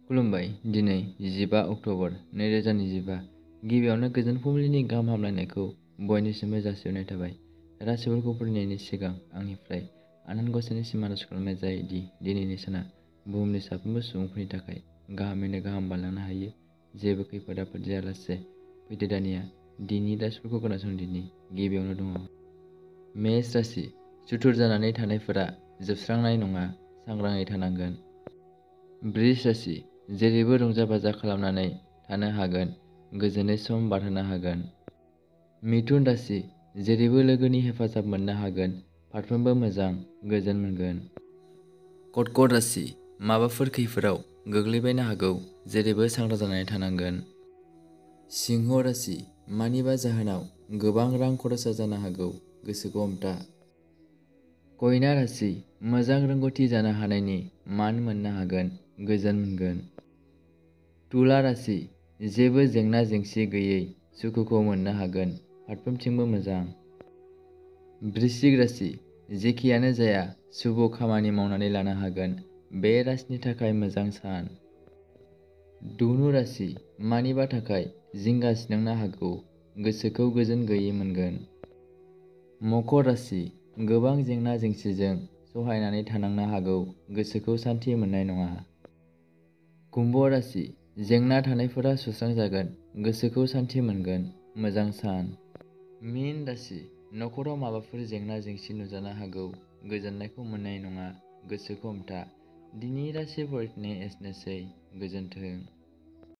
खुलुमबाय। दिनै 15 अक्ट'बर 2025। गिबियावनो गोजोन फुंबिलिनि गाहाम हामलायनायखौ बयनिसिमबो जासिहरनाय थाबाय। राशिफोरखौ फरायनायनि सिगां आंनिफ्राय आनान गसाइनिसिम आरज खालामनाय जायो दि दिनैनि साना बुहुमनि साफ्रोमबो सुबुंफोरनि थाखाय गाहामैनो गाहाम बारलांनो हायो। जेबो खैफोद आफोद जायालासे फैदो दानिया दिनैनि राशिफोरखौ खोनासंदिनि। गिबियावनो दङ मेष राशि। सुथुर जानानै थानायफोरा जोबस्रांनाय नङा, सांग्राङै थानांगोन। बृष राशि। जेरैबो रंजा बाजा खालामनानै थानो हागोन, गोजोनै सम बारहोनो हागोन। मिथुन राशि। जेरैबो लोगोनि हेफाजाब मोननो हागोन, फारफ्रोमबो मोजां गोजोन मोनगोन। कर्कट राशि। माबाफोर खैफोदाव गोग्लैबायनो हागौ, जेरैबो सांग्रां जानानै थानांगोन। सिंह राशि। मानिबा जाहोनाव गोबां रां खरसा जानो हागौ, गोसोखौ हमथा। कन्या राशि। मोजां रोंग'थि जानो हानायनि मान मोननो हागोन, गोजोन मोनगोन। तुला राशि। जेबो जेंना जेंसि गैयै सुखुखौ मोननो हागोन, फारफ्रोमथिंबो मोजां। वृश्चिक राशि। जेखियानो जाया शुभ खामानि मावनानै लानो हागोन, बे राशिनि थाखाय मोजां सान। धनु राशि। मानिबा थाखाय जिंगा सिनांनो हागौ, गोसोखौ गोजोन गैयै मोनगोन। मकर राशि। गोबां जेंना जेंसिजों सहायनानै थानांनो हागौ, गोसोखौ सान्थि मोननाय नङा। कुम्भ राशि। जेंना थानायफोरा सुस्रांजागोन, गोसोखौ सान्थि मोनगोन, मोजां सान। मीन राशि। नखराव माबाफोर जेंना जेंसि नुजानो हागौ, गोजोननायखौ मोननाय नङा, गोसोखौ हमथा। दिनैनि राशि फरायनाया एसेनोसै, गोजोन्थों।